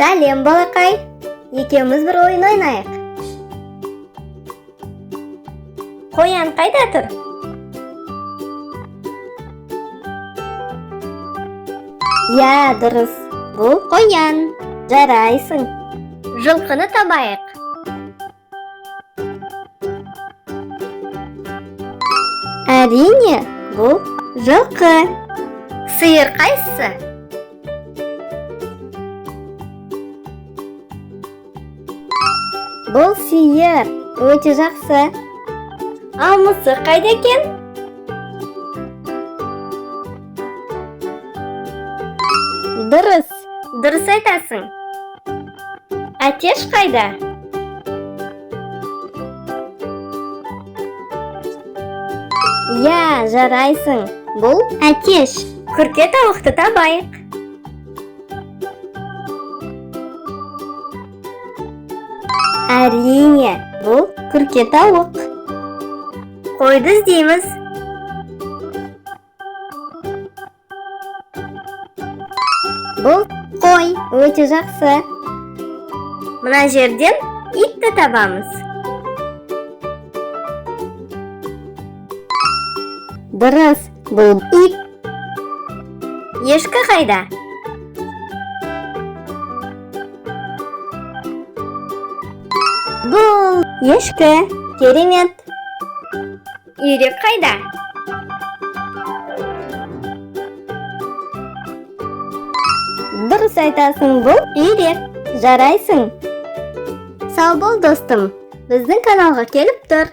Сәлем, балақай. Екеуміз бір ойын ойнайық. Қоян қайда тұр? Иә, дұрыс. Бұл қоян. Жарайсың. Жылқыны табайық. Әрине, бұл жылқы. Сиыр қайсысы? Бұл сиыр. Өте жақсы. Ал мысық қайда екен? Дұрыс. Дұрыс айтасың. Әтеш қайда? Иә, жарайсың. Бұл әтеш. Күрке тауықты табайық. Әрине, бұл күрке тауық. Қойды іздейміз. Бұл қой. Өте жақсы. Мына жерден итті табамыз. Дұрыс, бұл ит. Ешкі қайда? Бұл ешкі. Керемет. Үйрек қайда? Дұрыс айтасың, бұл үйрек. Жарайсың. Сау бол, достым. Біздің каналға келіп тұр.